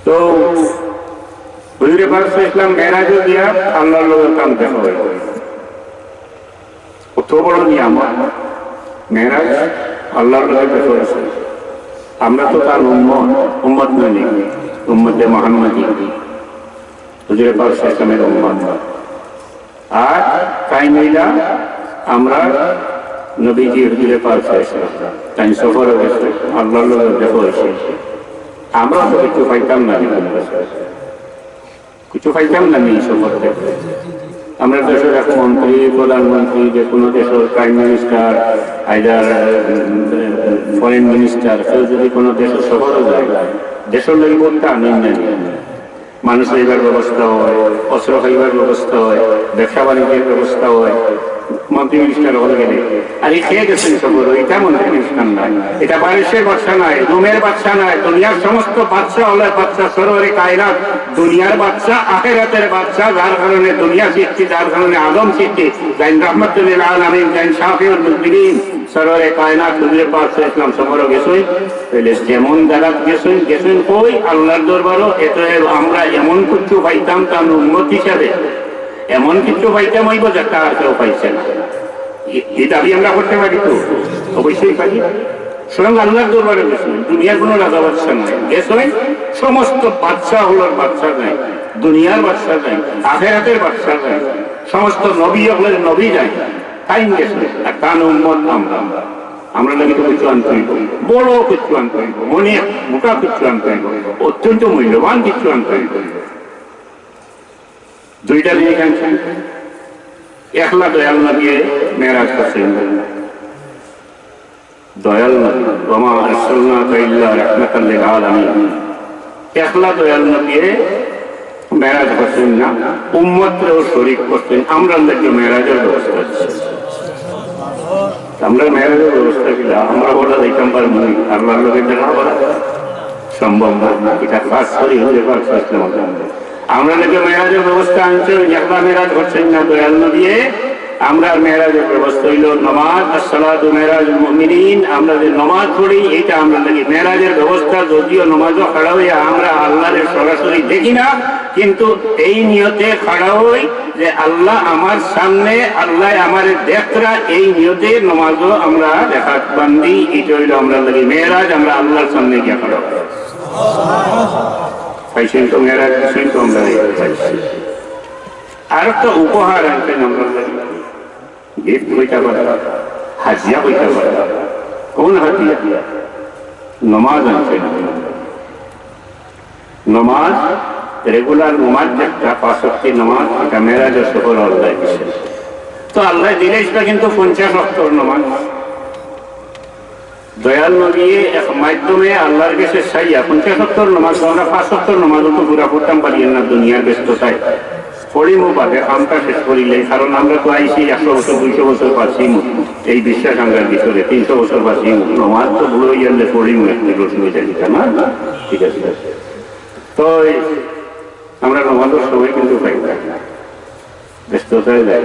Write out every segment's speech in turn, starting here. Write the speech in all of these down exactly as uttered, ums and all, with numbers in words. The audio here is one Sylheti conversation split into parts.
তো হুজুরে পাক সাল্লাল্লাহু আলাইহি ওয়াসাল্লাম মেরাজও গিয়া আল্লাহর লগে তান দেখা অইছে। কত বড় নিয়ামত মেরাজ, আল্লাহর লগে দেখা অইছে। আমরা তো তান উম্মত, উম্মত নানি, উম্মতে মুহাম্মদী, হুজুরে পাক সাল্লাল্লাহু আলাইহি ওয়াসাল্লামের উম্মত। আর তাই মিলা আমরা নবীজি হুজুরে পাক সাল্লাল্লাহু আলাইহি ওয়াসাল্লাম তান সফরও গেছে, আল্লাহর লগে দেখা অইছে। আমরা তো কিছু পাইতাম না, কিছু পাইতাম না এই সফর থেকে। আমরা দেশের এক মন্ত্রী, প্রধানমন্ত্রী, যে কোনো দেশের prime minister, either foreign minister, কেউ যদি কোনো দেশের সফরও যায়, দেশের লাগি বলতে আনেন না। মানুষ হইবার ব্যবস্থা হয়, অস্ত্র হইবার ব্যবস্থা হয়, ব্যবসা বাণিজ্যের ব্যবস্থা হয়, মন্ত্রী মিনিস্টার হলে গেলে। আর এই খেয়ে গেছেন সফর, এটা মন্ত্রী মিনিস্টার নয়, এটা পারিসের বাদশা নয়, রোমের বাদশা নয়, দুনিয়ার সমস্ত বাদশা হলে বাদশা, সরোয়ারে কায়নাত, দুনিয়ার বাদশা, আখেরাতের বাদশা, যার কারণে দুনিয়া সৃষ্টি, যার কারণে আদম সৃষ্টি, যাইন রহমতুল্লিল আলামিন, যাইন শাফিউল মুজনিবিন, সরোয়ারে কায়নাত হুজুরে পাক সাল্লাল্লাহু আলাইহি ওয়াসাল্লাম সফরও গেছইন। তাইলে যেমন জাগাত গেছইন, গেছইন কই? আল্লাহর দরবারও। এত আমরা এমন কিছু পাইতাম তান উম্মত হিসাবে, এমন কিছু পাইতাম অইব যেটা আর কেউ পাইছে না। এ-, এই দাবি আমরা করতে পারি তো? অবশ্যই পারি। স্বয়ং আল্লাহর দরবারে গেছইন, দুনিয়ার কোনো রাজা বাদশা নাই, গেছইন সমস্ত বাদশা হলোর বাদশা নাই, দুনিয়ার বাদশা নাই, আখেরাতের বাদশা নাই, সমস্ত নবী হলের নবী নাই, তাইন গেছইন। আর তান উম্মত আমরা, আমরা লাগি তো কিছু আনতে অইব, বড় কিছু আনতে অইব, অনেক মোটা কিছু আনতে অইব, অত্যন্ত মূল্যবান কিছু আনতে অইব। দুইটা জিনিস আনছেন, একলা দয়াল নবীয়ে মেরাজ করছেন, দয়াল নবী, ওয়া মা আরসালনাকা ইল্লা রাহমাতাল লিল আলামিন। একলা দয়াল নবীয়ে মেরাজ করছেন না, উম্মতরেও শরীক করছেন। আমরা লাগি মেরাজের ব্যবস্থা আছে। আমরা মেরাজের ব্যবস্থা কিলা? আমরা বলা যাইতাম পারবো না, আল্লাহর লগে দেখা করা সম্ভব না। এটা খাস করি হুজুরে পাক সাল্লাল্লাহু আলাইহি ওয়াসাল্লাম। আমরা লাগি মেরাজের ব্যবস্থা আনছেন, একলা মেরাজ করছেন না দয়াল নবীয়ে। আমরা মেরাজের ব্যবস্থা হইল নমাজ, আসসালাতু মেরাজুল মুমিনিন। আমরা যে নমাজ পড়ি, এটা আমরা লাগি মেরাজের ব্যবস্থা। যদিও নমাজও খাড়া হইয়া আমরা আল্লাহরে সরাসরি দেখি না, কিন্তু এই নিয়তে খাড়া হই যে আল্লাহ আমার সামনে, আল্লাহ আমারে দেখরা, এই নিয়তে নমাজও আমরা রেখাত বান্ধি। এটা হইল আমরা লাগি মেরাজ, আমরা আল্লাহর সামনে গিয়া খাড়া হই। পাইছেন তো মেরাজ, পাইছেন তো আমরা পাইছি। আর একটা উপহার আনছেন আমরা লাগি। গিফট কইতা পারে, হাদিয়া কইতা পারে। কোন হাদিয়া? নমাজ আনছেন। নমাজ, রেগুলার নমাজ যেটা, পাঁচ ওয়াক্ত নমাজ, এটা মেরাজের সফর আল্লাহ দিয়েছেন। তো আল্লাহ দিলে সেটা কিন্তু পঞ্চাশ ওয়াক্তর নমাজ। দয়াল নবী এক মাধ্যমে আল্লাহর কাছে চাইয়া পঞ্চাশ ওয়াক্তর নমাজ, আমরা পাঁচ ওয়াক্তর নমাজও তো পুরা করতাম পারি না দুনিয়ার ব্যস্ততায়। পড়িমু বাদে কামটা শেষ করিলে, কারণ আমরা তো আইছি একশো বছর, দুইশো বছর বাঁচিমু, এই বিশ্বাস আমরা ভিতরে, তিনশো বছর বাঁচিমু, নমাজ তো ভুল হয়ে গেলে পড়িমু, একটু অসুবিধা দিতা না, ঠিক আছে। তো এই আমরা নমাজের সময় কিন্তু পাই না, ব্যস্ততায় যাই,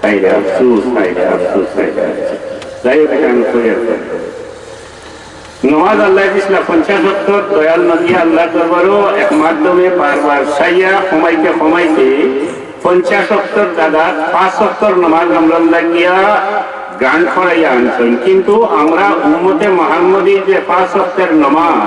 হায় রে আফসোস, হায় রে আফসোস, হায় রে আফসোস। যাই হোক, এটা আমি করি আর কি। নমাজ আল্লাহ দিছলা পঞ্চাশ ওয়াক্ত, দয়াল নবী আল্লাহর দরবারও এক মাধ্যমে বারবার চাইয়া কমাইতে কমাইতে পঞ্চাশ ওয়াক্তর জায়গা পাঁচ ওয়াক্তর নমাজ আমরা লাগিয়া গান করাইয়া আনছেন। কিন্তু আমরা উম্মতে মুহাম্মদী যে পাঁচ ওয়াক্তের নমাজ,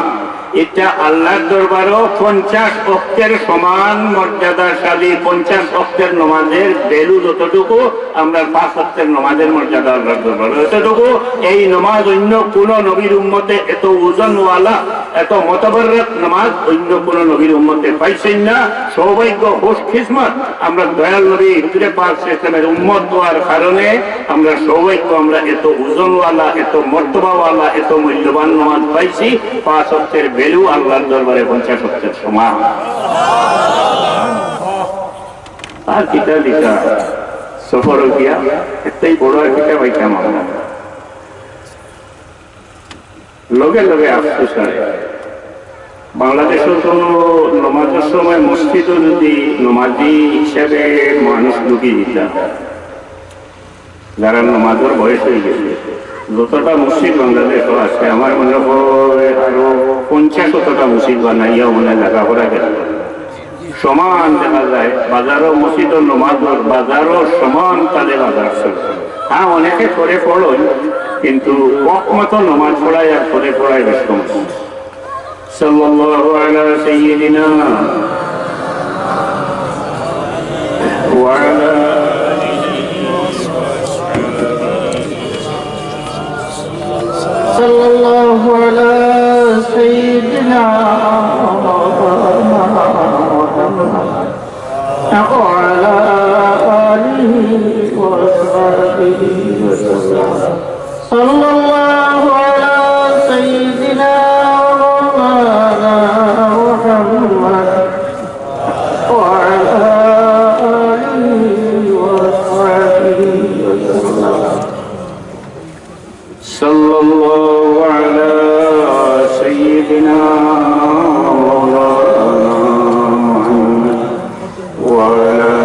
এটা আল্লাহর দরবারও পঞ্চাশ ওয়াক্তের সমান মর্যাদাশালী। পঞ্চাশ ওয়াক্তের নমাজের ভ্যালু যতটুকু, আমরা পাঁচ ওয়াক্তের নমাজের মর্যাদা আল্লাহর দরবারও এতটুকু। এই নমাজ অন্য কোন নবীর উম্মতে এত ওজনওয়ালা, এত মোতাবাররক নমাজ অন্য কোন নবীর উম্মতে পাইছেন না। সৌভাগ্য, খুশকিসমত, আমরা দয়াল নবী হুজুরে পাক সাল্লাল্লাহু আলাইহি ওয়াসাল্লামের উম্মত হওয়ার কারণে আমরা সৌভাগ্য, আমরা এত ওজনওয়ালা, এত মর্তবাওয়ালা, এত মূল্যবান নমাজ পাইছি। পাঁচ ওয়াক্তের ভ্যালু আল্লাহর দরবারে পঞ্চাশ ওয়াক্তের সমান। আর কিতা দিতা, সফর গিয়া এটাই বড় আর কিতা পাইতাম আমরা। লগে লগে আফসোস হয়, বাংলাদেশও তো নমাজের সময় মসজিদও যদি নমাজি হিসাবে মানুষ ঢুকি দিতা, যারা নমাজের বয়স হয়ে গেছে, যতটা মসজিদ বাংলাদেশো আছে, আমার মনে হয় আরো পঞ্চাশ শতটা মসজিদ বানাইয়াও মনে হয় জাগা করা গেল। সমান দেখা যায়, বাজারো মসজিদর নমাজ, বাজারো সমান তালে বাজার চলে। হ্যাঁ, অনেকে করে পড়ইন, কিন্তু হক মতো নমাজ পড়ায় আর করে পড়ায় বেশ কম। صلى الله على سيدنا وعلى آله وصحبه. صلى الله على سيدنا ومولانا محمد وعلى آله وصحبه وسلم. صلى الله على سيدنا ومولانا محمد وعلى آله وصحبه وسلم. صلى الله على سيدنا ومولانا محمد وعلى